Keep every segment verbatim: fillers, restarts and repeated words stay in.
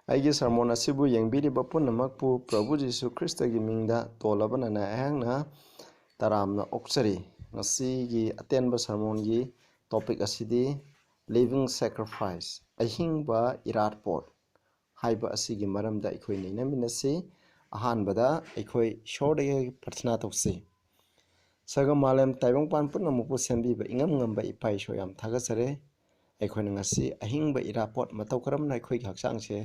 ꯑꯩꯒꯤ ꯁꯔꯃꯣꯟ ꯑꯁꯤꯕꯨ ꯌꯦꯡꯕꯤꯔꯤꯕ ꯄꯨꯝꯅꯃꯛꯄꯨ ꯄ꯭ꯔꯚꯨ ꯖꯤꯁꯨ ꯈ꯭ꯔꯤꯁꯇꯒꯤ ꯃꯤꯡꯗ ꯇꯣꯜꯂꯕꯅꯅ ꯑꯩꯍꯥꯛꯅ ꯇꯔꯥꯝꯅ ꯑꯣꯛꯆꯔꯤ꯫ ꯉꯁꯤꯒꯤ ꯑꯇꯦꯟꯕ ꯁꯔꯃꯣꯟꯒꯤ ꯇꯣꯄꯤꯛ ꯑꯁꯤꯗꯤ Living Sacrifice, ꯑꯍꯤꯡꯕ ꯏꯔꯥꯠꯄꯣꯠ ꯍꯥꯏꯕ ꯑꯁꯤꯒꯤ ꯃꯔꯝꯗ ꯑꯩꯈꯣꯏ ꯅꯩꯅꯃꯤꯟꯅꯁꯤ꯫ ꯑꯍꯥꯟꯕꯗ ꯑꯩꯈꯣꯏ ꯏꯁꯣꯔꯗꯒꯤ ꯄ꯭ꯔꯊꯅꯥ ꯇꯧꯁꯤ꯫ ꯁꯔꯒ ꯃꯥꯂꯦꯝ ꯇꯥꯏꯕꯪꯄꯥꯟ ꯄꯨꯝꯅꯃꯛꯄꯨ ꯁꯦꯝꯕꯤꯕ ꯏꯉꯝ ꯉꯝꯕ ꯏꯄꯥ ꯏꯁꯣꯔ, ꯌꯥꯝ ꯊꯥꯒꯠꯆꯔꯦ꯫ ꯑꯩꯈꯣꯏꯅ ꯉꯁꯤ ꯑꯍꯤꯡꯕ ꯏꯔꯥꯄꯣꯠ ꯃꯇꯧ ꯀꯔꯝꯅ ꯑꯩꯈꯣꯏꯒꯤ ꯍꯛꯆꯥꯡꯁꯦ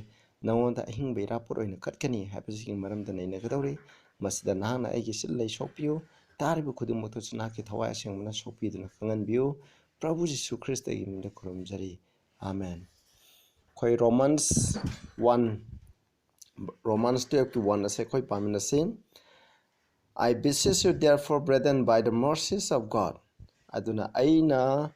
ꯅꯉꯣꯟꯗ ꯑꯍꯤꯡꯕ ꯏꯔꯥꯄꯣꯠ ꯑꯣꯏꯅ ꯀꯠꯀꯅꯤ ꯍꯥꯏꯕꯁꯤꯒꯤ ꯃꯔꯝꯗ ꯅꯩꯅꯒꯗꯧꯔꯤ꯫ ꯃꯁꯤꯗ ꯅꯍꯥꯛꯅ ꯑꯩꯒꯤ ꯁꯤꯜ ꯂꯩ ꯁꯣꯛꯄꯤꯌꯨ, ꯇꯥꯔꯤꯕ ꯈꯨꯗꯤꯡꯃꯛꯇꯁꯨ ꯅꯍꯥꯛꯀꯤ ꯊꯋꯥꯏ ꯑꯁꯦꯡꯕꯅ ꯁꯣꯛꯄꯤꯗꯨꯅ ꯈꯪꯍꯟꯕꯤꯌꯨ꯫ ꯄ꯭ꯔꯚꯨ ꯖꯤꯁꯨ ꯈ꯭ꯔꯤꯁꯇꯒꯤ ꯃꯤꯡꯗ ꯈꯨꯔꯨꯝꯖꯔꯤ, ꯑꯥꯃꯦꯟ꯫ ꯑꯩꯈꯣꯏ ꯔꯣꯃꯥꯟꯁ ꯋꯥꯟ, ꯔꯣꯃꯥꯟꯁ ꯇꯨꯌꯦꯜꯐꯀꯤ ꯋꯥꯟ ꯑꯁꯦ ꯑꯩꯈꯣꯏ ꯄꯥꯃꯤꯟꯅꯁꯤ꯫ "I beseech you, therefore, brethren, by the mercies of God." ꯑꯗꯨꯅ ꯑꯩꯅ,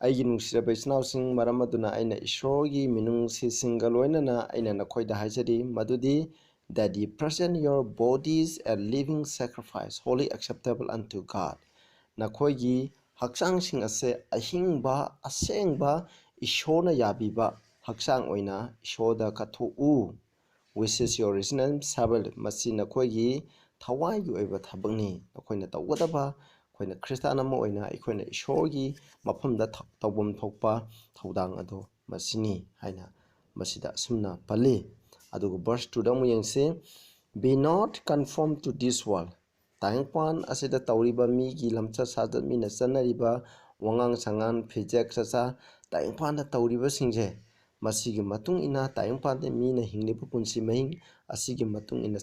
ꯑꯩꯒꯤ ꯅꯨꯡꯁꯤꯔꯕ ꯏꯆꯤꯟ ꯏꯅꯥꯎꯁꯤꯡ, ꯃꯔꯝ ꯑꯗꯨꯅ ꯑꯩꯅ ꯏꯁꯣꯔꯒꯤ ꯃꯤꯅꯨꯡꯁꯤꯁꯤꯡꯒ ꯂꯣꯏꯅꯅ ꯑꯩꯅ ꯅꯈꯣꯏꯗ ꯍꯥꯏꯖꯔꯤ, ꯃꯗꯨꯗꯤ, "That ye present your bodies a living sacrifice, holy, acceptable unto God." ꯅꯈꯣꯏꯒꯤ ꯍꯛꯆꯥꯡꯁꯤꯡ ꯑꯁꯦ ꯑꯍꯤꯡꯕ, ꯑꯁꯦꯡꯕ, ꯏꯁꯣꯔꯅ ꯌꯥꯕꯤꯕ ꯍꯛꯆꯥꯡ ꯑꯣꯏꯅ ꯏꯁꯣꯔꯗ ꯀꯠꯊꯣꯛꯎ, "which is your reasonable service." ꯃꯁꯤ ꯅꯈꯣꯏꯒꯤ ꯊꯋꯥꯏꯒꯤ ꯑꯣꯏꯕ ꯊꯕꯛꯅꯤ꯫ ꯅꯈꯣꯏꯅ ꯇꯧꯒꯗꯕ, ꯑꯩꯈꯣꯏꯅ ꯈ꯭ꯔꯤꯁꯇꯥꯟ ꯑꯃ ꯑꯣꯏꯅ ꯑꯩꯈꯣꯏꯅ ꯏꯁꯣꯔꯒꯤ ꯃꯐꯝꯗ ꯊ-, ꯇꯧꯐꯝ ꯊꯣꯛꯄ ꯊꯧꯗꯥꯡ ꯑꯗꯨ ꯃꯁꯤꯅꯤ ꯍꯥꯏꯅ ꯃꯁꯤꯗ ꯑꯁꯨꯝꯅ ꯄꯜꯂꯤ꯫ ꯑꯗꯨꯒ ꯚꯔꯁ ꯇꯨꯗ ꯑꯃꯨꯛ ꯌꯦꯡꯁꯤ, "Be not conformed to this world." ꯇꯥꯏꯕꯪꯄꯥꯟ ꯑꯁꯤꯗ ꯇꯧꯔꯤꯕ ꯃꯤꯒꯤ ꯂꯝꯆꯠ ꯁꯥꯖꯠ, ꯃꯤꯅ ꯆꯠꯅꯔꯤꯕ ꯋꯥꯉꯥꯡ ꯁꯉꯥꯡ, ꯐꯤꯖꯦꯠ ꯆꯥꯛꯆꯥ, ꯇꯥꯏꯕꯪꯄꯥꯟꯗ ꯇꯧꯔꯤꯕꯁꯤꯡꯁꯦ, ꯃꯁꯤꯒꯤ ꯃꯇꯨꯡ ꯏꯟꯅ ꯇꯥꯏꯕꯪꯄꯥꯟꯗ ꯃꯤꯅ ꯍꯤꯡꯂꯤꯕ ꯄꯨꯟꯁꯤ ꯃꯍꯤꯡ ꯑꯁꯤꯒꯤ ꯃꯇꯨꯡ ꯏꯟꯅ,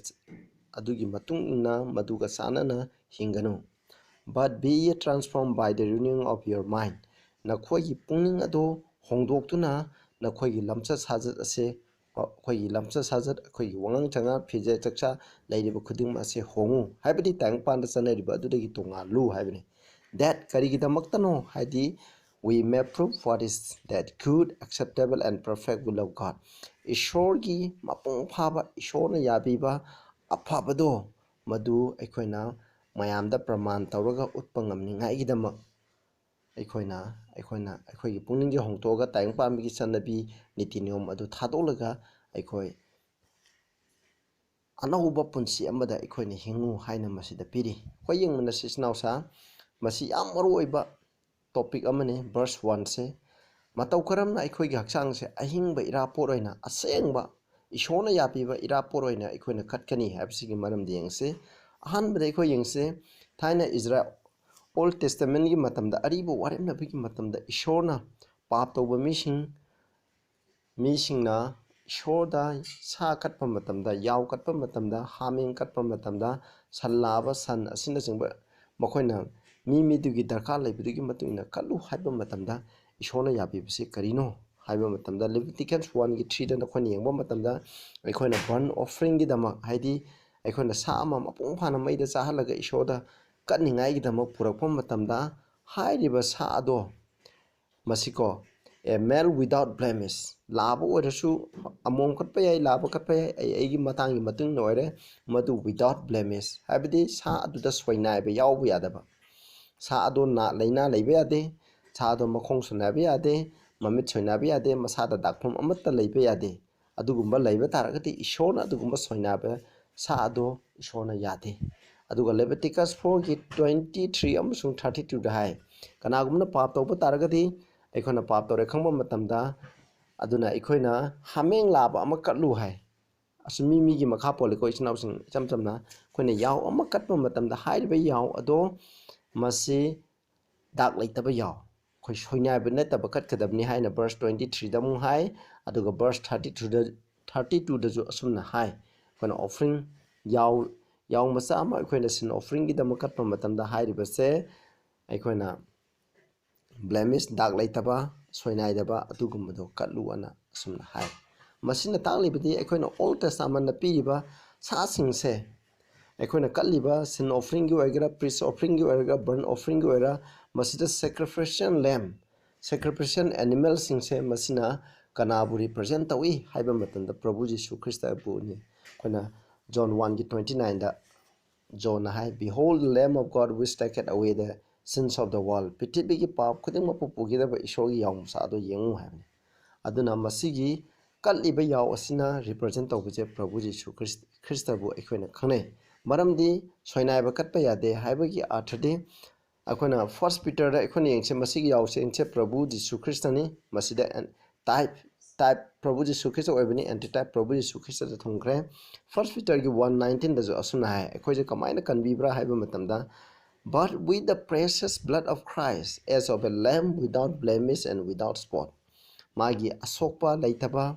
ꯑꯗꯨꯒꯤ ꯃꯇꯨꯡ ꯏꯟꯅ ꯃꯗꯨꯒ ꯆꯥꯟꯅꯅ ꯍꯤꯡꯒꯅꯨ꯫ "But be ye transformed by the renewing of your mind." ꯅꯈꯣꯏꯒꯤ ꯄꯨꯛꯅꯤꯡ ꯑꯗꯨ ꯍꯣꯡꯗꯣꯛꯇꯨꯅ ꯅꯈꯣꯏꯒꯤ ꯂꯝꯆꯠ ꯁꯥꯖꯠ ꯑꯁꯦ, ꯑꯩꯈꯣꯏꯒꯤ ꯂꯝꯆꯠ ꯁꯥꯖꯠ, ꯑꯩꯈꯣꯏꯒꯤ ꯋꯥꯉꯥꯡ ꯁꯉꯥꯡ, ꯐꯤꯖꯦꯠ ꯆꯛꯆꯥ, ꯂꯩꯔꯤꯕ ꯈꯨꯗꯤꯡꯃꯛ ꯑꯁꯦ ꯍꯣꯡꯉꯨ ꯍꯥꯏꯕꯗꯤ ꯇꯥꯏꯕꯪꯄꯥꯟꯗ ꯆꯠꯅꯔꯤꯕ ꯑꯗꯨꯗꯒꯤ ꯇꯣꯉꯥꯜꯂꯨ ꯍꯥꯏꯕꯅꯤ꯫ That ꯀꯔꯤꯒꯤꯗꯃꯛꯇꯅꯣ ꯍꯥꯏꯗꯤ, "We may prove what is that good, acceptable and perfect will of God." ꯏꯁꯣꯔꯒꯤ ꯃꯄꯨꯡ ꯐꯥꯕ, ꯏꯁꯣꯔꯅ ꯌꯥꯕꯤꯕ ꯑꯐꯕꯗꯣ, ꯃꯗꯨ ꯑꯩꯈꯣꯏꯅ ꯃꯌꯥꯝꯗ ꯄ꯭ꯔꯃꯥꯟ ꯇꯧꯔꯒ ꯎꯠꯄ ꯉꯝꯅꯤꯡꯉꯥꯏꯒꯤꯗꯃꯛ ꯑꯩꯈꯣꯏꯅ, ꯑꯩꯈꯣꯏꯅ ꯑꯩꯈꯣꯏꯒꯤ ꯄꯨꯛꯅꯤꯡꯁꯦ ꯍꯣꯡꯗꯣꯛꯑꯒ ꯇꯥꯏꯕꯪꯄꯥꯟꯕꯒꯤ ꯆꯠꯅꯕꯤ, ꯅꯤꯇꯤ ꯅꯤꯌꯣꯝ ꯑꯗꯨ ꯊꯥꯗꯣꯛꯂꯒ ꯑꯩꯈꯣꯏ ꯑꯅꯧꯕ ꯄꯨꯟꯁꯤ ꯑꯃꯗ ꯑꯩꯈꯣꯏꯅ ꯍꯤꯡꯉꯨ ꯍꯥꯏꯅ ꯃꯁꯤꯗ ꯄꯤꯔꯤ꯫ ꯑꯩꯈꯣꯏ ꯌꯦꯡꯃꯤꯟꯅꯁꯤ ꯏꯆꯤꯟ ꯏꯅꯥꯎꯁꯥ, ꯃꯁꯤ ꯌꯥꯝ ꯃꯔꯨ ꯑꯣꯏꯕ ꯇꯣꯄꯤꯛ ꯑꯃꯅꯤ꯫ ꯚꯔꯁ ꯋꯥꯟꯁꯦ, "ꯃꯇꯧ ꯀꯔꯝꯅ ꯑꯩꯈꯣꯏꯒꯤ ꯍꯛꯆꯥꯡꯁꯦ ꯑꯍꯤꯡꯕ ꯏꯔꯥꯄꯣꯠ ꯑꯣꯏꯅ, ꯑꯁꯦꯡꯕ ꯏꯁꯣꯔꯅ ꯌꯥꯕꯤꯕ ꯏꯔꯥꯄꯣꯠ ꯑꯣꯏꯅ ꯑꯩꯈꯣꯏꯅ ꯀꯠꯀꯅꯤ?" ꯍꯥꯏꯕꯁꯤꯒꯤ ꯃꯔꯝꯗ ꯌꯦꯡꯁꯤ꯫ ꯑꯍꯥꯟꯕꯗ ꯑꯩꯈꯣꯏ ꯌꯦꯡꯁꯤ, ꯊꯥꯏꯅ ꯏꯖꯔꯥ-, ꯑꯣꯜ ꯇꯦꯁꯇꯃꯦꯟꯒꯤ ꯃꯇꯝꯗ, ꯑꯔꯤꯕ ꯋꯥꯔꯦꯞꯅꯕꯒꯤ ꯃꯇꯝꯗ ꯏꯁꯣꯔꯅ ꯄꯥꯞ ꯇꯧꯕ ꯃꯤꯁꯤꯡ, ꯃꯤꯁꯤꯡꯅ ꯏꯁꯣꯔꯗ ꯁꯥ ꯀꯠꯄ ꯃꯇꯝꯗ, ꯌꯥꯎ ꯀꯠꯄ ꯃꯇꯝꯗ, ꯍꯥꯃꯦꯡ ꯀꯠꯄ ꯃꯇꯝꯗ, ꯁꯟ ꯂꯥꯕ, ꯁꯟ ꯑꯁꯤꯅꯆꯤꯡꯕ ꯃꯈꯣꯏꯅ ꯃꯤ ꯃꯤꯗꯨꯒꯤ ꯗꯔꯀꯥꯔ ꯂꯩꯕꯗꯨꯒꯤ ꯃꯇꯨꯡ ꯏꯟꯅ ꯀꯠꯂꯨ ꯍꯥꯏꯕ ꯃꯇꯝꯗ ꯏꯁꯣꯔꯅ ꯌꯥꯕꯤꯕꯁꯤ ꯀꯔꯤꯅꯣ ꯍꯥꯏꯕ ꯃꯇꯝꯗ, ꯂꯤꯕꯤꯇꯤꯀꯁ ꯋꯥꯟꯒꯤ ꯊ꯭ꯔꯤꯗ ꯅꯈꯣꯏꯅ ꯌꯦꯡꯕ ꯃꯇꯝꯗ, ꯑꯩꯈꯣꯏꯅ ꯕꯔꯟ ꯑꯣꯐꯔꯤꯡꯒꯤꯗꯃꯛ, ꯍꯥꯏꯗꯤ ꯑꯩꯈꯣꯏꯅ ꯁꯥ ꯑꯃ ꯃꯄꯨꯡ ꯐꯥꯅ ꯃꯩꯗ ꯆꯥꯍꯜꯂꯒ ꯏꯁꯣꯔꯗ ꯀꯠꯅꯤꯡꯉꯥꯏꯒꯤꯗꯃꯛ ꯄꯨꯔꯛꯄ ꯃꯇꯝꯗ, ꯍꯥꯏꯔꯤꯕ ꯁꯥ ꯑꯗꯣ ꯃꯁꯤꯀꯣ, "A male without blemish", ꯂꯥꯕ ꯑꯣꯏꯔꯁꯨ, ꯑꯃꯣꯝ ꯀꯠꯄ ꯌꯥꯏ, ꯂꯥꯕ ꯀꯠꯄ ꯌꯥꯏ, ꯑꯩ, ꯑꯩꯒꯤ ꯃꯇꯥꯡꯒꯤ ꯃꯇꯨꯡ ꯏꯟꯅ ꯑꯣꯏꯔꯦ, ꯃꯗꯨ without blemish, ꯍꯥꯏꯕꯗꯤ ꯁꯥ ꯑꯗꯨꯗ ꯁꯣꯏꯅꯥꯏꯕ ꯌꯥꯎꯕ ꯌꯥꯗꯕ, ꯁꯥ ꯑꯗꯣ ꯅꯥ-, ꯂꯥꯏꯅꯥ ꯂꯩꯕ ꯌꯥꯗꯦ, ꯁꯥ ꯑꯗꯣ ꯃꯈꯣꯡ ꯁꯣꯏꯅꯥꯏꯕ ꯌꯥꯗꯦ, ꯃꯃꯤꯠ ꯁꯣꯏꯅꯥꯏꯕ ꯌꯥꯗꯦ, ꯃꯁꯥꯗ ꯗꯥꯛꯐꯝ ꯑꯃꯠꯇ ꯂꯩꯕ ꯌꯥꯗꯦ꯫ ꯑꯗꯨꯒꯨꯝꯕ ꯂꯩꯕ ꯇꯥꯔꯒꯗꯤ ꯏꯁꯣꯔꯅ ꯑꯗꯨꯒꯨꯝꯕ ꯁꯣꯏꯅꯥꯏꯕ ꯁꯥ ꯑꯗꯣ ꯏꯁꯣꯔꯅ ꯌꯥꯗꯦ꯫ ꯑꯗꯨꯒ ꯂꯦꯕꯤꯇꯤꯀꯁ ꯐꯣꯔꯒꯤ ꯇ꯭ꯋꯦꯟꯇꯤ ꯊ꯭ꯔꯤ ꯑꯃꯁꯨꯡ ꯊꯥꯔꯇꯤ ꯇꯨꯗ ꯍꯥꯏ, ꯀꯅꯥꯒꯨꯝꯕꯅ ꯄꯥꯞ ꯇꯧꯕ ꯇꯥꯔꯒꯗꯤ, ꯑꯩꯈꯣꯏꯅ ꯄꯥꯞ ꯇꯧꯔꯦ ꯈꯪꯕ ꯃꯇꯝꯗ, ꯑꯗꯨꯅ ꯑꯩꯈꯣꯏꯅ ꯍꯥꯃꯦꯡ ꯂꯥꯕ ꯑꯃ ꯀꯠꯂꯨ ꯍꯥꯏ꯫ ꯑꯁꯤ ꯃꯤ ꯃꯤꯒꯤ ꯃꯈꯥ ꯄꯣꯜꯂꯤꯀꯣ, ꯏꯆꯤꯟ ꯏꯅꯥꯎꯁꯤꯡ꯫ ꯏꯆꯝ ꯆꯝꯅ ꯑꯩꯈꯣꯏꯅ ꯌꯥꯎ ꯑꯃ ꯀꯠꯄ ꯃꯇꯝꯗ, ꯍꯥꯏꯔꯤꯕ ꯌꯥꯎ ꯑꯗꯣ ꯃꯁꯤ ꯗꯥꯛ ꯂꯩꯇꯕ ꯌꯥꯎ, ꯑꯩꯈꯣꯏ ꯁꯣꯏꯅꯥꯏꯕ ꯅꯠꯇꯕ ꯀꯠꯀꯗꯕꯅꯤ ꯍꯥꯏꯅ ꯚꯔꯁ ꯇ꯭ꯋꯦꯟꯇꯤ ꯊ꯭ꯔꯤꯗ ꯑꯃꯨꯛ ꯍꯥꯏ꯫ ꯑꯗꯨꯒ ꯚꯔꯁ ꯊꯥꯔꯇꯤ ꯇꯨꯗ, ꯊꯥꯔꯇꯤ ꯇꯨꯗꯁꯨ ꯑꯁꯨꯝꯅ ꯍꯥꯏ, ꯑꯩꯈꯣꯏꯅ ꯑꯣꯐꯔꯤꯡ, ꯌꯥꯎ, ꯌꯥꯎ ꯃꯆꯥ ꯑꯃ ꯑꯩꯈꯣꯏꯅ ꯁꯤꯟ ꯑꯣꯐꯔꯤꯡꯒꯤꯗꯃꯛ ꯀꯠꯄ ꯃꯇꯝꯗ, ꯍꯥꯏꯔꯤꯕꯁꯦ ꯑꯩꯈꯣꯏꯅ ꯕ꯭ꯂꯦꯃꯤꯁ, ꯗꯥꯛ ꯂꯩꯇꯕ, ꯁꯣꯏꯅꯥꯏꯗꯕ ꯑꯗꯨꯒꯨꯝꯕꯗꯣ ꯀꯠꯂꯨ ꯑꯅ ꯑꯁꯨꯝꯅ ꯍꯥꯏ꯫ ꯃꯁꯤꯅ ꯇꯥꯛꯂꯤꯕꯗꯤ ꯑꯩꯈꯣꯏꯅ ꯑꯣꯜ ꯇꯦꯁꯇꯥꯃꯦꯟꯗ ꯄꯤꯔꯤꯕ ꯁꯥꯁꯤꯡꯁꯦ, ꯑꯩꯈꯣꯏꯅ ꯀꯠꯂꯤꯕ ꯁꯤꯟ ꯑꯣꯐꯔꯤꯡꯒꯤ ꯑꯣꯏꯒꯦꯔꯥ, ꯄꯤꯁ ꯑꯣꯐꯔꯤꯡꯒꯤ ꯑꯣꯏꯒꯦꯔꯥ, ꯕꯔꯟ ꯑꯣꯐꯔꯤꯡꯒꯤ ꯑꯣꯏꯒꯦꯔꯥ, ꯃꯁꯤꯗ ꯁꯦꯀ꯭ꯔꯤꯐꯤꯁꯤꯌꯦꯜ ꯂꯦꯝ, ꯁꯦꯀ꯭ꯔꯤꯐꯤꯁꯤꯌꯦꯜ ꯑꯦꯅꯤꯃꯦꯜꯁꯤꯡꯁꯦ ꯃꯁꯤꯅ ꯀꯅꯥꯕꯨ ꯔꯤꯄ꯭ꯔꯖꯦꯟ ꯇꯧꯏ ꯍꯥꯏꯕ ꯃꯇꯝꯗ ꯄ꯭ꯔꯚꯨ ꯖꯤꯁꯨ ꯈ꯭ꯔꯤꯁꯇꯕꯨꯅꯤ꯫ ꯑꯩꯈꯣꯏꯅ ꯖꯣꯟ ꯋꯥꯟꯒꯤ ꯇ꯭ꯋꯦꯟꯇꯤ ꯅꯥꯏꯟꯗ ꯖꯣꯟꯅ ꯍꯥꯏ, "Behold the Lamb of God which taketh away the sins of the world." ꯄ꯭ꯔꯤꯊꯤꯕꯤꯒꯤ ꯄꯥꯞ ꯈꯨꯗꯤꯡꯃꯛꯄꯨ ꯄꯨꯈꯤꯗꯕ ꯏꯁꯣꯔꯒꯤ ꯌꯥꯎ ꯃꯆꯥ ꯑꯗꯣ ꯌꯦꯡꯉꯨ ꯍꯥꯏꯕꯅꯤ꯫ ꯑꯗꯨꯅ ꯃꯁꯤꯒꯤ ꯀꯠꯂꯤꯕ ꯌꯥꯎ ꯑꯁꯤꯅ represent ꯇꯧꯕꯁꯦ ꯄ꯭ꯔꯚꯨ ꯖꯤꯁꯨ ꯈ꯭ꯔꯤꯁ-, ꯈ꯭ꯔꯤꯁꯇꯕꯨ ꯑꯩꯈꯣꯏꯅ ꯈꯪꯅꯩ꯫ ꯃꯔꯝꯗꯤ ꯁꯣꯏꯅꯥꯏꯕ ꯀꯠꯄ ꯌꯥꯗꯦ ꯍꯥꯏꯕꯒꯤ ꯑꯥꯔꯊꯗꯤ ꯑꯩꯈꯣꯏꯅ First Peterꯗ ꯑꯩꯈꯣꯏꯅ ꯌꯦꯡꯁꯦ, ꯃꯁꯤꯒꯤ ꯌꯥꯎꯁꯦꯡꯁꯦ ꯄ꯭ꯔꯚꯨ ꯖꯤꯁꯨ ꯈ꯭ꯔꯤꯁꯇꯅꯤ꯫ ꯃꯁꯤꯗ ꯑꯦꯟ-, type, type ꯄ꯭ꯔꯚꯨ ꯖꯤꯁꯨ ꯈ꯭ꯔꯤꯁꯇ ꯑꯣꯏꯕꯅꯤ, antitype ꯄ꯭ꯔꯚꯨ ꯖꯤꯁꯨ ꯈ꯭ꯔꯤꯁꯇꯗ ꯊꯝꯈ꯭ꯔꯦ꯫ First Peterꯒꯤ one nineteenꯗꯁꯨ ꯑꯁꯨꯝꯅ ꯍꯥꯏ, ꯑꯩꯈꯣꯏꯁꯦ ꯀꯃꯥꯏꯅ ꯀꯟꯕꯤꯕ꯭ꯔꯥ ꯍꯥꯏꯕ ꯃꯇꯝꯗ, "But with the precious blood of Christ, as of a lamb without blemish and without spot." ꯃꯥꯒꯤ ꯑꯁꯣꯛꯄ ꯂꯩꯇꯕ,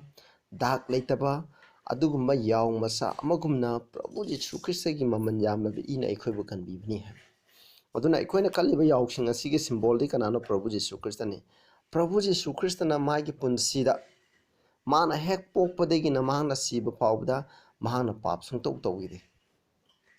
ꯗꯥꯛ ꯂꯩꯇꯕ, ꯑꯗꯨꯒꯨꯝꯕ ꯌꯥꯎ ꯃꯆꯥ ꯑꯃꯒꯨꯝꯅ ꯄ꯭ꯔꯚꯨ ꯖꯤꯁꯨ ꯈ꯭ꯔꯤꯁꯇꯒꯤ ꯃꯃꯜ ꯌꯥꯝꯂꯕ ꯏꯅ ꯑꯩꯈꯣꯏꯕꯨ ꯀꯟꯕꯤꯕꯅꯤ ꯍꯥꯏ꯫ ꯑꯗꯨꯅ ꯑꯩꯈꯣꯏꯅ ꯀꯠꯂꯤꯕ ꯌꯥꯎꯁꯤꯡ ꯑꯁꯤꯒꯤ symbolꯗꯤ ꯀꯅꯥꯅꯣ? ꯄ꯭ꯔꯚꯨ ꯖꯤꯁꯨ ꯈ꯭ꯔꯤꯁꯇꯅꯤ꯫ ꯄ꯭ꯔꯚꯨ ꯖꯤꯁꯨ ꯈ꯭ꯔꯤꯁꯇꯅ ꯃꯥꯒꯤ ꯄꯨꯟꯁꯤꯗ, ꯃꯥꯅ ꯍꯦꯛ ꯄꯣꯛꯄꯗꯒꯤꯅ ꯃꯍꯥꯛꯅ ꯁꯤꯕ ꯐꯥꯎꯕꯗ ꯃꯍꯥꯛꯅ ꯄꯥꯞ ꯁꯨꯡꯇꯧ ꯇꯧꯈꯤꯗꯦ꯫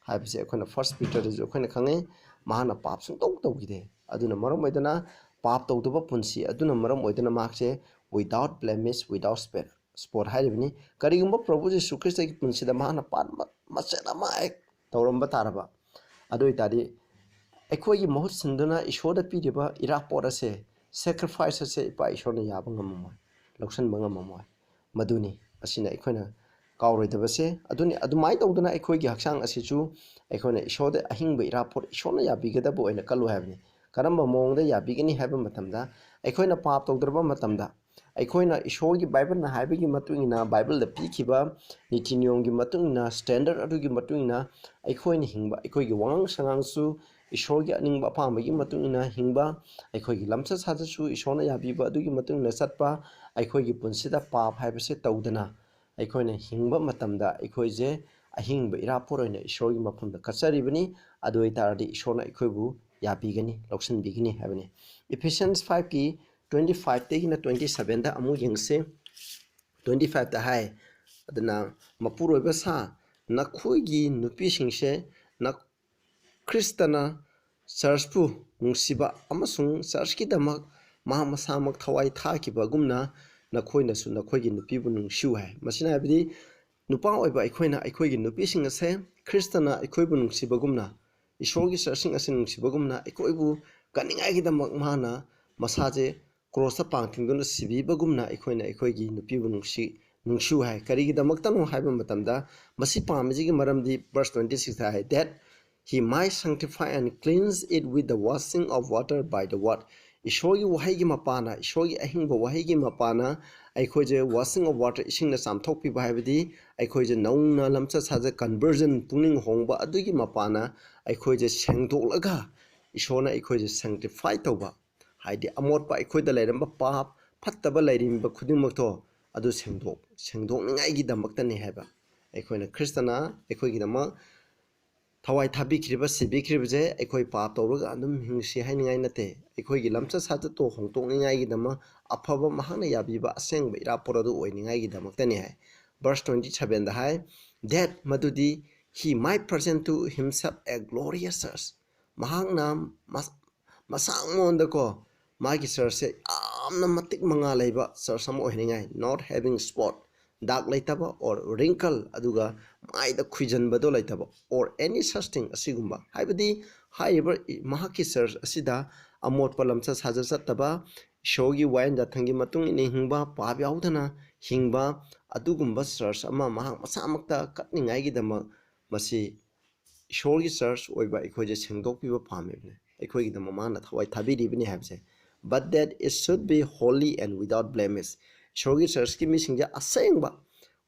ꯍꯥꯏꯕꯁꯦ ꯑꯩꯈꯣꯏꯅ First Peterꯗꯁꯨ ꯑꯩꯈꯣꯏꯅ ꯈꯪꯉꯤ, ꯃꯍꯥꯛꯅ ꯄꯥꯞ ꯁꯨꯡꯇꯧ ꯇꯧꯈꯤꯗꯦ꯫ ꯑꯗꯨꯅ ꯃꯔꯝ ꯑꯣꯏꯗꯅ ꯄꯥꯞ ꯇꯧꯗꯕ ꯄꯨꯟꯁꯤ ꯑꯗꯨꯅ ꯃꯔꯝ ꯑꯣꯏꯗꯅ ꯃꯍꯥꯛꯁꯦ without blemish, without spot, spot ꯍꯥꯏꯔꯤꯕꯅꯤ꯫ ꯀꯔꯤꯒꯨꯝꯕ ꯄ꯭ꯔꯚꯨ ꯖꯤꯁꯨ ꯈ꯭ꯔꯤꯁꯇꯒꯤ ꯄꯨꯟꯁꯤꯗ ꯃꯍꯥꯛꯅ ꯄꯥꯟꯕ ꯃꯆꯦꯠ ꯑꯃ ꯍꯦꯛ ꯇꯧꯔꯝꯕ ꯇꯥꯔꯕ, ꯑꯗꯨ ꯑꯣꯏꯇꯥꯔꯗꯤ ꯑꯩꯈꯣꯏꯒꯤ ꯃꯍꯨꯠ ꯁꯤꯟꯗꯨꯅ ꯏꯁꯣꯔꯗ ꯄꯤꯔꯤꯕ ꯏꯔꯥꯄꯣꯠ ꯑꯁꯦ, sacrifice ꯑꯁꯦ ꯏꯄꯥ ꯏꯁꯣꯔꯅ ꯌꯥꯕ ꯉꯝꯃꯝꯃꯣꯏ, ꯂꯧꯁꯤꯟꯕ ꯉꯝꯃꯝꯃꯣꯏ꯫ ꯃꯗꯨꯅꯤ ꯑꯁꯤꯅ ꯑꯩꯈꯣꯏꯅ ꯀꯥꯎꯔꯣꯏꯗꯕꯁꯦ꯫ ꯑꯗꯨꯅꯤ, ꯑꯗꯨꯃꯥꯏꯅ ꯇꯧꯗꯅ ꯑꯩꯈꯣꯏꯒꯤ ꯍꯛꯆꯥꯡ ꯑꯁꯤꯁꯨ ꯑꯩꯈꯣꯏꯅ ꯏꯁꯣꯔꯗ ꯑꯍꯤꯡꯕ ꯏꯔꯥꯄꯣꯠ ꯏꯁꯣꯔꯅ ꯌꯥꯕꯤꯒꯗꯕ ꯑꯣꯏꯅ ꯀꯜꯂꯨ ꯍꯥꯏꯕꯅꯤ꯫ ꯀꯔꯝꯕ ꯃꯑꯣꯡꯗ ꯌꯥꯕꯤꯒꯅꯤ ꯍꯥꯏꯕ ꯃꯇꯝꯗ, ꯑꯩꯈꯣꯏꯅ ꯄꯥꯞ ꯇꯧꯗ꯭ꯔꯕ ꯃꯇꯝꯗ, ꯑꯩꯈꯣꯏꯅ ꯏꯁꯣꯔꯒꯤ ꯕꯥꯏꯕꯜꯅ ꯍꯥꯏꯕꯒꯤ ꯃꯇꯨꯡ ꯏꯟꯅ, ꯕꯥꯏꯕꯜꯗ ꯄꯤꯈꯤꯕ ꯅꯤꯇꯤ ꯅꯤꯌꯣꯝꯒꯤ ꯃꯇꯨꯡ ꯏꯟꯅ, standard ꯑꯗꯨꯒꯤ ꯃꯇꯨꯡ ꯏꯟꯅ ꯑꯩꯈꯣꯏꯅ ꯍꯤꯡꯕ, ꯑꯩꯈꯣꯏꯒꯤ ꯋꯥꯉꯥꯡ ꯁꯉꯥꯡꯁꯨ ꯏꯁꯣꯔꯒꯤ ꯑꯅꯤꯡꯕ ꯑꯄꯥꯝꯕꯒꯤ ꯃꯇꯨꯡ ꯏꯟꯅ ꯍꯤꯡꯕ, ꯑꯩꯈꯣꯏꯒꯤ ꯂꯝꯆꯠ ꯁꯥꯖꯠꯁꯨ ꯏꯁꯣꯔꯅ ꯌꯥꯕꯤꯕ ꯑꯗꯨꯒꯤ ꯃꯇꯨꯡ ꯏꯟꯅ ꯆꯠꯄ, ꯑꯩꯈꯣꯏꯒꯤ ꯄꯨꯟꯁꯤꯗ ꯄꯥꯞ ꯍꯥꯏꯕꯁꯦ ꯇꯧꯗꯅ ꯑꯩꯈꯣꯏꯅ ꯍꯤꯡꯕ ꯃꯇꯝꯗ ꯑꯩꯈꯣꯏꯁꯦ ꯑꯍꯤꯡꯕ ꯏꯔꯥꯄꯣꯠ ꯑꯣꯏꯅ ꯏꯁꯣꯔꯒꯤ ꯃꯐꯝꯗ ꯀꯠꯆꯔꯤꯕꯅꯤ꯫ ꯑꯗꯨ ꯑꯣꯏꯇꯥꯔꯗꯤ ꯏꯁꯣꯔꯅ ꯑꯩꯈꯣꯏꯕꯨ ꯌꯥꯕꯤꯒꯅꯤ, ꯂꯧꯁꯤꯟꯕꯤꯒꯅꯤ ꯍꯥꯏꯕꯅꯤ꯫ Ephesians fiveꯀꯤ twenty fiveꯇꯒꯤꯅ twenty sevenꯗ ꯑꯃꯨꯛ ꯌꯦꯡꯁꯤ꯫ Twenty fiveꯇ ꯍꯥꯏ, ꯑꯗꯨꯅ ꯃꯄꯨꯔꯣꯏꯕ ꯁꯥ, ꯅꯈꯣꯏꯒꯤ ꯅꯨꯄꯤꯁꯤꯡꯁꯦ ꯅ-, ꯈ꯭ꯔꯤꯁꯇꯅ ꯆꯔꯆꯄꯨ ꯅꯨꯡꯁꯤꯕ ꯑꯃꯁꯨꯡ ꯆꯔꯆꯀꯤꯗꯃꯛ ꯃꯍꯥꯛ ꯃꯁꯥꯃꯛ ꯊꯋꯥꯏ ꯊꯥꯈꯤꯕꯒꯨꯝꯅ ꯅꯈꯣꯏꯅꯁꯨ ꯅꯈꯣꯏꯒꯤ ꯅꯨꯄꯤꯕꯨ ꯅꯨꯡꯁꯤꯌꯨ ꯍꯥꯏ꯫ ꯃꯁꯤꯅ ꯍꯥꯏꯕꯗꯤ ꯅꯨꯄꯥ ꯑꯣꯏꯕ ꯑꯩꯈꯣꯏꯅ ꯑꯩꯈꯣꯏꯒꯤ ꯅꯨꯄꯤꯁꯤꯡ ꯑꯁꯦ ꯈ꯭ꯔꯤꯁꯇꯅ ꯑꯩꯈꯣꯏꯕꯨ ꯅꯨꯡꯁꯤꯕꯒꯨꯝꯅ, ꯏꯁꯣꯔꯒꯤ ꯆꯔꯆꯁꯤꯡ ꯑꯁꯤ ꯅꯨꯡꯁꯤꯕꯒꯨꯝꯅ ꯑꯩꯈꯣꯏꯕꯨ ꯀꯟꯅꯤꯡꯉꯥꯏꯒꯤꯗꯃꯛ ꯃꯍꯥꯛꯅ ꯃꯁꯥꯁꯦ ꯀ꯭ꯔꯣꯁꯇ ꯄꯥꯡ ꯊꯤꯡꯗꯨꯅ ꯁꯤꯕꯤꯕꯒꯨꯝꯅ ꯑꯩꯈꯣꯏꯅ ꯑꯩꯈꯣꯏꯒꯤ ꯅꯨꯄꯤꯕꯨ ꯅꯨꯡꯁꯤ, ꯅꯨꯡꯁꯤꯌꯨ ꯍꯥꯏ꯫ ꯀꯔꯤꯒꯤꯗꯃꯛꯇꯅꯣ ꯍꯥꯏꯕ ꯃꯇꯝꯗ, ꯃꯁꯤ ꯄꯥꯝꯃꯤꯁꯤꯒꯤ ꯃꯔꯝꯗꯤ verse twenty six high, that he might sanctify and cleanse it with the washing of water by the word. ꯏꯁꯣꯔꯒꯤ ꯋꯥꯍꯩꯒꯤ ꯃꯄꯥꯅ, ꯏꯁꯣꯔꯒꯤ ꯑꯍꯤꯡꯕ ꯋꯥꯍꯩꯒꯤ ꯃꯄꯥꯅ ꯑꯩꯈꯣꯏꯁꯦ washing of water, ꯏꯁꯤꯡꯅ ꯆꯥꯝꯊꯣꯛꯄꯤꯕ ꯍꯥꯏꯕꯗꯤ ꯑꯩꯈꯣꯏꯁꯦ ꯅꯧꯅ ꯂꯝꯆꯠ ꯁꯥꯖꯠ, conversion, ꯄꯨꯛꯅꯤꯡ ꯍꯣꯡꯕ ꯑꯗꯨꯒꯤ ꯃꯄꯥꯅ ꯑꯩꯈꯣꯏꯁꯦ ꯁꯦꯡꯗꯣꯛꯂꯒ ꯏꯁꯣꯔꯅ ꯑꯩꯈꯣꯏꯁꯦ sanctify ꯇꯧꯕ, ꯍꯥꯏꯗꯤ ꯑꯃꯣꯠꯄ ꯑꯩꯈꯣꯏꯗ ꯂꯩꯔꯝꯕ ꯄꯥꯞ ꯐꯠꯇꯕ ꯂꯩꯔꯝꯕ ꯈꯨꯗꯤꯡꯃꯛꯇꯣ ꯑꯗꯨ ꯁꯦꯡꯗꯣꯛ, ꯁꯦꯡꯗꯣꯛꯅꯤꯡꯉꯥꯏꯒꯤꯗꯃꯛꯇꯅꯤ ꯍꯥꯏꯕ꯫ ꯑꯩꯈꯣꯏꯅ ꯈ꯭ꯔꯤꯁꯇꯅ ꯑꯩꯈꯣꯏꯒꯤꯗꯃꯛ ꯊꯋꯥꯏ ꯊꯥꯕꯤꯈ꯭ꯔꯤꯕ, ꯁꯤꯕꯤꯈ꯭ꯔꯤꯕꯁꯦ ꯑꯩꯈꯣꯏ ꯄꯥꯞ ꯇꯧꯔꯒ ꯑꯗꯨꯝ ꯍꯤꯡꯁꯤ ꯍꯥꯏꯅꯤꯡꯉꯥꯏ ꯅꯠꯇꯦ꯫ ꯑꯩꯈꯣꯏꯒꯤ ꯂꯝꯆꯠ ꯁꯥꯖꯠꯇꯣ ꯍꯣꯡꯗꯣꯛꯅꯤꯡꯉꯥꯏꯒꯤꯗꯃꯛ, ꯑꯐꯕ ꯃꯍꯥꯛꯅ ꯌꯥꯕꯤꯕ ꯑꯁꯦꯡꯕ ꯏꯔꯥꯕꯣꯠ ꯑꯗꯨ ꯑꯣꯏꯅꯤꯡꯉꯥꯏꯒꯤꯗꯃꯛꯇꯅꯤ ꯍꯥꯏ꯫ Verse twenty sevenꯗ ꯍꯥꯏ, that ꯃꯗꯨꯗꯤ he might present to himself a glorious church, ꯃꯍꯥꯛꯅ ꯃꯁꯥ ꯃꯉꯣꯟꯗꯀꯣ ꯃꯥꯒꯤ ꯆꯔꯆꯁꯦ ꯌꯥꯝꯅ ꯃꯇꯤꯛ ꯃꯉꯥ ꯂꯩꯕ ꯆꯔꯆ ꯑꯃ ꯑꯣꯏꯍꯟꯅꯤꯡꯉꯥꯏ, not having spot, ꯗꯥꯛ ꯂꯩꯇꯕ, or wrinkle, ꯑꯗꯨꯒ ꯃꯥꯏꯗ ꯈꯨꯏꯖꯟꯕꯗꯣ ꯂꯩꯇꯕ, or any such thing, ꯑꯁꯤꯒꯨꯝꯕ, ꯍꯥꯏꯕꯗꯤ ꯍꯥꯏꯔꯤꯕ ꯃꯍꯥꯛꯀꯤ ꯆꯔꯆ ꯑꯁꯤꯗ ꯑꯃꯣꯠꯄ ꯂꯝꯆꯠ ꯁꯥꯖꯠ ꯆꯠꯇꯕ, ꯏꯁꯣꯔꯒꯤ ꯋꯥꯌꯦꯜ ꯌꯥꯊꯪꯒꯤ ꯃꯇꯨꯡ ꯏꯟꯅ ꯍꯤꯡꯕ, ꯄꯥꯞ ꯌꯥꯎꯗꯅ ꯍꯤꯡꯕ, ꯑꯗꯨꯒꯨꯝꯕ ꯆꯔꯆ ꯑꯃ ꯃꯍꯥꯛ ꯃꯁꯥꯃꯛꯇ ꯀꯠꯅꯤꯡꯉꯥꯏꯒꯤꯗꯃꯛ ꯃꯁꯤ ꯏꯁꯣꯔꯒꯤ ꯆꯔꯆ ꯑꯣꯏꯕ ꯑꯩꯈꯣꯏꯁꯦ ꯁꯦꯡꯗꯣꯛꯄꯤꯕ ꯄꯥꯝꯃꯤꯕꯅꯦ꯫ ꯑꯩꯈꯣꯏꯒꯤꯗꯃꯛ ꯃꯥꯅ ꯊꯋꯥꯏ ꯊꯥꯕꯤꯔꯤꯕꯅꯤ ꯍꯥꯏꯕꯁꯦ꯫ But that it should be holy and without blemish. ꯏꯁꯣꯔꯒꯤ ꯆꯔꯆꯀꯤ ꯃꯤꯁꯤꯡꯁꯦ ꯑꯁꯦꯡꯕ,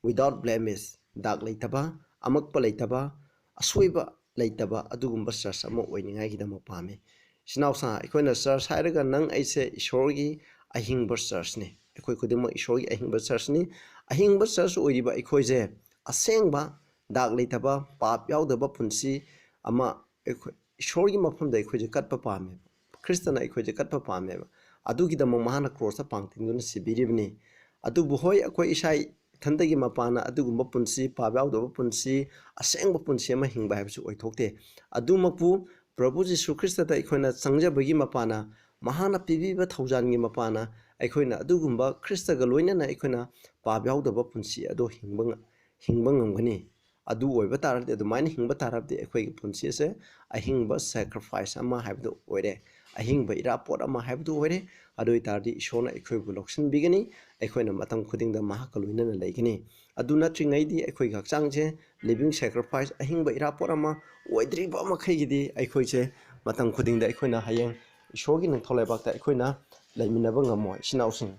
without blemish, ꯗꯥꯛ ꯂꯩꯇꯕ, ꯑꯃꯛꯄ ꯂꯩꯇꯕ, ꯑꯁꯣꯏꯕ ꯂꯩꯇꯕ ꯑꯗꯨꯒꯨꯝꯕ ꯆꯔꯆ ꯑꯃ ꯑꯣꯏꯅꯤꯡꯉꯥꯏꯒꯤꯗꯃꯛ ꯄꯥꯝꯃꯤ꯫ ꯏꯆꯤꯟ ꯏꯅꯥꯎꯁꯥ, ꯑꯩꯈꯣꯏꯅ ꯆꯔꯆ ꯍꯥꯏꯔꯒ ꯅꯪ ꯑꯩꯁꯦ ꯏꯁꯣꯔꯒꯤ ꯑꯍꯤꯡꯕ ꯆꯔꯆꯅꯤ꯫ ꯑꯩꯈꯣꯏ ꯈꯨꯗꯤꯡꯃꯛ ꯏꯁꯣꯔꯒꯤ ꯑꯍꯤꯡꯕ ꯆꯔꯆꯅꯤ꯫ ꯑꯍꯤꯡꯕ ꯆꯔꯆ ꯑꯣꯏꯔꯤꯕ ꯑꯩꯈꯣꯏꯁꯦ ꯑꯁꯦꯡꯕ, ꯗꯥꯛ ꯂꯩꯇꯕ, ꯄꯥꯞ ꯌꯥꯎꯗꯕ ꯄꯨꯟꯁꯤ ꯑꯃ ꯑꯩꯈꯣꯏ ꯏꯁꯣꯔꯒꯤ ꯃꯐꯝꯗ ꯑꯩꯈꯣꯏꯁꯦ ꯀꯠꯄ ꯄꯥꯝꯃꯦꯕ꯫ ꯈ꯭ꯔꯤꯁꯇꯅ ꯑꯩꯈꯣꯏꯁꯦ ꯀꯠꯄ ꯄꯥꯝꯃꯦꯕ꯫ ꯑꯗꯨꯒꯤꯗꯃꯛ ꯃꯍꯥꯛꯅ ꯀ꯭ꯔꯣꯁꯇ ꯄꯥꯡ ꯇꯤꯡꯗꯨꯅ ꯁꯤꯕꯤꯔꯤꯕꯅꯤ꯫ ꯑꯗꯨꯕꯨ ꯍꯣꯏ, ꯑꯩꯈꯣꯏ ꯏꯁꯥ ꯏꯊꯟꯇꯒꯤ ꯃꯄꯥꯅ ꯑꯗꯨꯒꯨꯝꯕ ꯄꯨꯟꯁꯤ, ꯄꯥꯞ ꯌꯥꯎꯗꯕ ꯄꯨꯟꯁꯤ, ꯑꯁꯦꯡꯕ ꯄꯨꯟꯁꯤ ꯑꯃ ꯍꯤꯡꯕ ꯍꯥꯏꯕꯁꯤ ꯑꯣꯏꯊꯣꯛꯇꯦ꯫ ꯑꯗꯨꯃꯛꯄꯨ ꯄ꯭ꯔꯚꯨ ꯖꯤꯁꯨ ꯈ꯭ꯔꯤꯁꯇꯗ ꯑꯩꯈꯣꯏꯅ ꯆꯪꯖꯕꯒꯤ ꯃꯄꯥꯅ, ꯃꯍꯥꯛꯅ ꯄꯤꯕꯤꯕ ꯊꯧꯖꯥꯜꯒꯤ ꯃꯄꯥꯅ ꯑꯩꯈꯣꯏꯅ ꯑꯗꯨꯒꯨꯝꯕ ꯈ꯭ꯔꯤꯁꯇꯒ ꯂꯣꯏꯅꯅ ꯑꯩꯈꯣꯏꯅ ꯄꯥꯞ ꯌꯥꯎꯗꯕ ꯄꯨꯟꯁꯤ ꯑꯗꯣ ꯍꯤꯡꯕ ꯉ-, ꯍꯤꯡꯕ ꯉꯝꯒꯅꯤ꯫ ꯑꯗꯨ ꯑꯣꯏꯕ ꯇꯥꯔꯗꯤ, ꯑꯗꯨꯃꯥꯏꯅ ꯍꯤꯡꯕ ꯇꯥꯔꯕꯗꯤ ꯑꯩꯈꯣꯏꯒꯤ ꯄꯨꯟꯁꯤ ꯑꯁꯦ ꯑꯍꯤꯡꯕ sacrifice ꯑꯃ ꯍꯥꯏꯕꯗꯨ ꯑꯣꯏꯔꯦ꯫ ꯑꯍꯤꯡꯕ ꯏꯔꯥꯄꯣꯠ ꯑꯃ ꯍꯥꯏꯕꯗꯨ ꯑꯣꯏꯔꯦ꯫ ꯑꯗꯨ ꯑꯣꯏ ꯇꯥꯔꯗꯤ ꯏꯁꯣꯔꯅ ꯑꯩꯈꯣꯏꯕꯨ ꯂꯧꯁꯤꯟꯕꯤꯒꯅꯤ, ꯑꯩꯈꯣꯏꯅ ꯃꯇꯝ ꯈꯨꯗꯤꯡꯗ ꯃꯍꯥꯛꯀ ꯂꯣꯏꯅꯅ ꯂꯩꯒꯅꯤ꯫ ꯑꯗꯨ ꯅꯠꯇ꯭ꯔꯤꯉꯩꯗꯤ ꯑꯩꯈꯣꯏꯒꯤ ꯍꯛꯆꯥꯡꯁꯦ living sacrifice, ꯑꯍꯤꯡꯕ ꯏꯔꯥꯄꯣꯠ ꯑꯃ ꯑꯣꯏꯗ꯭ꯔꯤꯕ ꯃꯈꯩꯒꯤꯗꯤ ꯑꯩꯈꯣꯏꯁꯦ ꯃꯇꯝ ꯈꯨꯗꯤꯡꯗ ꯑꯩꯈꯣꯏꯅ ꯍꯌꯦꯡ ꯏꯁꯣꯔꯒꯤ ꯅꯤꯡꯊꯧ ꯂꯩꯕꯥꯛꯇ ꯑꯩꯈꯣꯏꯅ ꯂꯩꯃꯤꯟꯅꯕ ꯉꯝꯃꯣꯏ, ꯏꯆꯤꯟ ꯏꯅꯥꯎꯁꯤꯡ꯫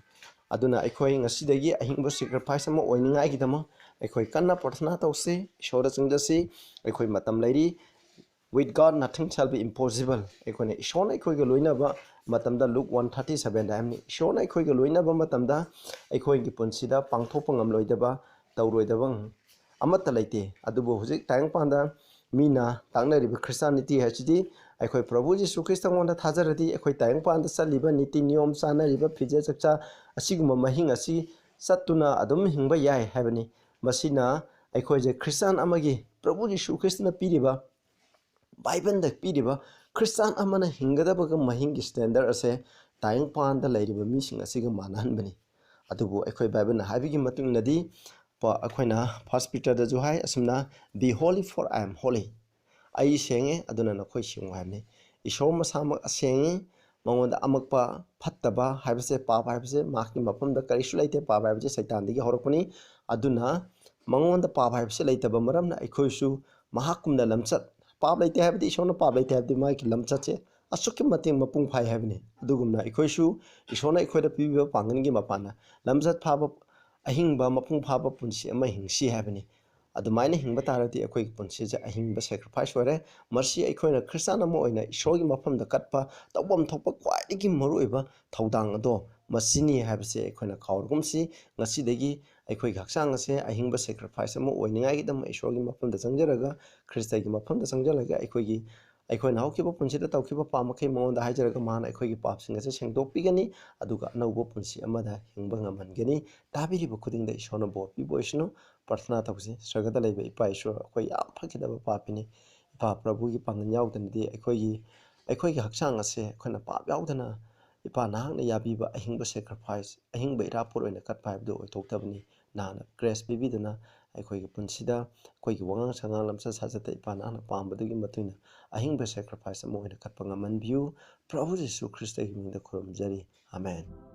ꯑꯗꯨꯅ ꯑꯩꯈꯣꯏ ꯉꯁꯤꯗꯒꯤ ꯑꯍꯤꯡꯕ sacrifice ꯑꯃ ꯑꯣꯏꯅꯤꯡꯉꯥꯏꯒꯤꯗꯃꯛ ꯑꯩꯈꯣꯏ ꯀꯟꯅ ꯄ꯭ꯔꯊꯅꯥ ꯇꯧꯁꯤ, ꯏꯁꯣꯔꯗ ꯆꯪꯖꯁꯤ꯫ ꯑꯩꯈꯣꯏ ꯃꯇꯝ ꯂꯩꯔꯤ꯫ With God nothing shall be impossible꯫ ꯑꯩꯈꯣꯏꯅ ꯏꯁꯣꯔꯅ ꯑꯩꯈꯣꯏꯒ ꯂꯣꯏꯅꯕ ꯃꯇꯝꯗ, Luke one thirty seven ꯗ ꯍꯥꯏꯕꯅꯤ, ꯏꯁꯣꯔꯅ ꯑꯩꯈꯣꯏꯒ ꯂꯣꯏꯅꯕ ꯃꯇꯝꯗ ꯑꯩꯈꯣꯏꯒꯤ ꯄꯨꯟꯁꯤꯗ ꯄꯥꯡꯊꯣꯛꯄ ꯉꯝꯂꯣꯏꯗꯕ, ꯇꯧꯔꯣꯏꯗꯕ ꯑꯃꯠꯇ ꯂꯩꯇꯦ꯫ ꯑꯗꯨꯕꯨ ꯍꯧꯖꯤꯛ ꯇꯥꯏꯕꯪꯄꯥꯟꯗ ꯃꯤꯅ ꯇꯥꯛꯅꯔꯤꯕ Christianity ꯍꯥꯏꯁꯤꯗꯤ ꯑꯩꯈꯣꯏ ꯄ꯭ꯔꯚꯨ ꯖꯤꯁꯨ ꯈ꯭ꯔꯤꯁꯇꯉꯣꯟꯗ ꯊꯥꯖꯔꯗꯤ ꯑꯩꯈꯣꯏ ꯇꯥꯏꯕꯪꯄꯥꯟꯗ ꯆꯠꯂꯤꯕ ꯅꯤꯇꯤ ꯅꯤꯌꯣꯝ, ꯆꯥꯅꯔꯤꯕ ꯐꯤꯖꯦꯠ ꯆꯛꯆꯥ ꯑꯁꯤꯒꯨꯝꯕ ꯃꯍꯤꯡ ꯑꯁꯤ ꯆꯠꯇꯨꯅ ꯑꯗꯨꯝ ꯍꯤꯡꯕ ꯌꯥꯏ ꯍꯥꯏꯕꯅꯤ꯫ ꯃꯁꯤꯅ ꯑꯩꯈꯣꯏꯁꯦ ꯈ꯭ꯔꯤꯁꯇꯥꯟ ꯑꯃꯒꯤ, ꯄ꯭ꯔꯚꯨ ꯖꯤꯁꯨ ꯈ꯭ꯔꯤꯁꯇꯅ ꯄꯤꯔꯤꯕ, ꯕꯥꯏꯕꯜꯗ ꯄꯤꯔꯤꯕ ꯈ꯭ꯔꯤꯁꯇꯥꯟ ꯑꯃꯅ ꯍꯤꯡꯒꯗꯕꯒ ꯃꯍꯤꯡꯒꯤ standard ꯑꯁꯦ ꯇꯥꯏꯕꯪꯄꯥꯟꯗ ꯂꯩꯔꯤꯕ ꯃꯤꯁꯤꯡ ꯑꯁꯤꯒ ꯃꯥꯟꯅꯍꯟꯕꯅꯤ꯫ ꯑꯗꯨꯕꯨ ꯑꯩꯈꯣꯏ ꯕꯥꯏꯕꯜꯅ ꯍꯥꯏꯕꯒꯤ ꯃꯇꯨꯡ ꯏꯟꯅꯗꯤ, ꯄ-, ꯑꯩꯈꯣꯏꯅ First Peterꯗꯁꯨ ꯍꯥꯏ ꯑꯁꯨꯝꯅ, "Be holy, for I am holy"꯫ "ꯑꯩ ꯁꯦꯡꯉꯦ, ꯑꯗꯨꯅ ꯅꯈꯣꯏ ꯁꯦꯡꯉꯨ" ꯍꯥꯏꯕꯅꯤ꯫ ꯏꯁꯣꯔ ꯃꯁꯥꯃꯛ ꯑꯁꯦꯡꯉꯤ, ꯃꯉꯣꯟꯗ ꯑꯃꯛꯄ, ꯐꯠꯇꯕ ꯍꯥꯏꯕꯁꯦ, ꯄꯥꯞ ꯍꯥꯏꯕꯁꯦ ꯃꯍꯥꯛꯀꯤ ꯃꯐꯝꯗ ꯀꯔꯤꯁꯨ ꯂꯩꯇꯦ꯫ ꯄꯥꯞ ꯍꯥꯏꯕꯁꯦ ꯁꯩꯇꯥꯟꯗꯒꯤ ꯍꯧꯔꯛꯄꯅꯤ꯫ ꯑꯗꯨꯅ ꯃꯉꯣꯟꯗ ꯄꯥꯞ ꯍꯥꯏꯕꯁꯦ ꯂꯩꯇꯕ ꯃꯔꯝꯅ ꯑꯩꯈꯣꯏꯁꯨ ꯃꯍꯥꯛꯀꯨꯝꯅ ꯂꯝꯆꯠ, ꯄꯥꯞ ꯂꯩꯇꯦ ꯍꯥꯏꯕꯗꯤ, ꯏꯁꯣꯔꯅ ꯄꯥꯞ ꯂꯩꯇꯦ ꯍꯥꯏꯕꯗꯤ ꯃꯥꯒꯤ ꯂꯝꯆꯠꯁꯦ ꯑꯁꯨꯛꯀꯤ ꯃꯇꯤꯛ ꯃꯄꯨꯡ ꯐꯥꯏ ꯍꯥꯏꯕꯅꯤ꯫ ꯑꯗꯨꯒꯨꯝꯅ ꯑꯩꯈꯣꯏꯁꯨ ꯏꯁꯣꯔꯅ ꯑꯩꯈꯣꯏꯗ ꯄꯤꯕꯤꯕ ꯄꯥꯡꯒꯜꯒꯤ ꯃꯄꯥꯟꯅ ꯂꯝꯆꯠ ꯐꯥꯕ, ꯑꯍꯤꯡꯕ, ꯃꯄꯨꯡ ꯐꯥꯕ ꯄꯨꯟꯁꯤ ꯑꯃ ꯍꯤꯡꯁꯤ ꯍꯥꯏꯕꯅꯤ꯫ ꯑꯗꯨꯃꯥꯏꯅ ꯍꯤꯡꯕ ꯇꯥꯔꯗꯤ ꯑꯩꯈꯣꯏꯒꯤ ꯄꯨꯟꯁꯤꯁꯦ ꯑꯍꯤꯡꯕ sacrifice ꯑꯣꯏꯔꯦ꯫ ꯃꯁꯤ ꯑꯩꯈꯣꯏꯅ ꯈ꯭ꯔꯤꯁꯇꯥꯟ ꯑꯃ ꯑꯣꯏꯅ ꯏꯁꯣꯔꯒꯤ ꯃꯐꯝꯗ ꯀꯠꯄ ꯇꯧꯐꯝ ꯊꯣꯛꯄ ꯈ꯭ꯋꯥꯏꯗꯒꯤ ꯃꯔꯨꯑꯣꯏꯕ ꯊꯧꯗꯥꯡ ꯑꯗꯣ ꯃꯁꯤꯅꯤ ꯍꯥꯏꯕꯁꯦ ꯑꯩꯈꯣꯏꯅ ꯀꯥꯎꯔꯒꯨꯝꯁꯤ꯫ ꯉꯁꯤꯗꯒꯤ ꯑꯩꯈꯣꯏꯒꯤ ꯍꯛꯆꯥꯡ ꯑꯁꯦ ꯑꯍꯤꯡꯕ sacrifice ꯑꯃ ꯑꯣꯏꯅꯤꯡꯉꯥꯏꯒꯤꯗꯃꯛ ꯏꯁꯣꯔꯒꯤ ꯃꯐꯝꯗ ꯆꯪꯖꯔꯒ, ꯈ꯭ꯔꯤꯁꯇꯒꯤ ꯃꯐꯝꯗ ꯆꯪꯁꯤꯜꯂꯒ ꯑꯩꯈꯣꯏꯒꯤ, ꯑꯩꯈꯣꯏꯅ ꯍꯧꯈꯤꯕ ꯄꯨꯟꯁꯤꯗ ꯇꯧꯈꯤꯕ ꯄꯥꯞ ꯃꯈꯩ ꯃꯉꯣꯟꯗ ꯍꯥꯏꯖꯔꯒ ꯃꯥꯅ ꯑꯩꯈꯣꯏꯒꯤ ꯄꯥꯞꯁꯤꯡ ꯑꯁꯦ ꯁꯦꯡꯗꯣꯛꯄꯤꯒꯅꯤ, ꯑꯗꯨꯒ ꯑꯅꯧꯕ ꯄꯨꯟꯁꯤ ꯑꯃꯗ ꯍꯤꯡꯕ ꯉꯝꯍꯟꯒꯅꯤ꯫ ꯇꯥꯕꯤꯔꯤꯕ ꯈꯨꯗꯤꯡꯗ ꯏꯁꯣꯔꯅ ꯕꯣꯔ ꯄꯤꯕ ꯑꯣꯏꯁꯅꯨ꯫ ꯄ꯭ꯔꯊꯅꯥ ꯇꯧꯁꯤ꯫ ꯁ꯭ꯋꯔꯒꯗ ꯂꯩꯕ ꯏꯄꯥ ꯏꯁꯣꯔ, ꯑꯩꯈꯣꯏ ꯌꯥꯝ ꯐꯈꯤꯗꯕ ꯄꯥꯄꯤꯅꯤ꯫ ꯏꯄꯥ, ꯄ꯭ꯔꯚꯨꯒꯤ ꯄꯥꯡꯒꯜ ꯌꯥꯎꯗꯅꯗꯤ ꯑꯩꯈꯣꯏꯒꯤ, ꯑꯩꯈꯣꯏꯒꯤ ꯍꯛꯆꯥꯡ ꯑꯁꯦ ꯑꯩꯈꯣꯏꯅ ꯄꯥꯞ ꯌꯥꯎꯗꯅ, ꯏꯄꯥ, ꯅꯍꯥꯛꯅ ꯌꯥꯕꯤꯕ ꯑꯍꯤꯡꯕ sacrifice, ꯑꯍꯤꯡꯕ ꯏꯔꯥꯄꯣꯠ ꯑꯣꯏꯅ ꯀꯠꯄ ꯍꯥꯏꯕꯗꯨ ꯑꯣꯏꯊꯣꯛꯇꯕꯅꯤ꯫ ꯅꯍꯥꯛꯅ grace ꯄꯤꯕꯤꯗꯨꯅ ꯑꯩꯈꯣꯏꯒꯤ ꯄꯨꯟꯁꯤꯗ ꯑꯩꯈꯣꯏꯒꯤ ꯋꯥꯉꯥꯡ ꯁꯉꯥꯡ, ꯂꯝꯆꯠ ꯁꯥꯖꯠꯇ ꯏꯄꯥ ꯅꯍꯥꯛꯅ ꯄꯥꯝꯕꯗꯨꯒꯤ ꯃꯇꯨꯡ ꯏꯟꯅ ꯑꯍꯤꯡꯕ sacrifice ꯑꯃ ꯑꯣꯏꯅ ꯀꯠꯄ ꯉꯝꯍꯟꯕꯤꯌꯨ꯫ ꯄ꯭ꯔꯚꯨ ꯖꯤꯁꯨ ꯈ꯭ꯔꯤꯁꯇꯒꯤ ꯃꯤꯡꯗ ꯈꯨꯔꯨꯝꯖꯔꯤ꯫ ꯑꯃꯦꯟ꯫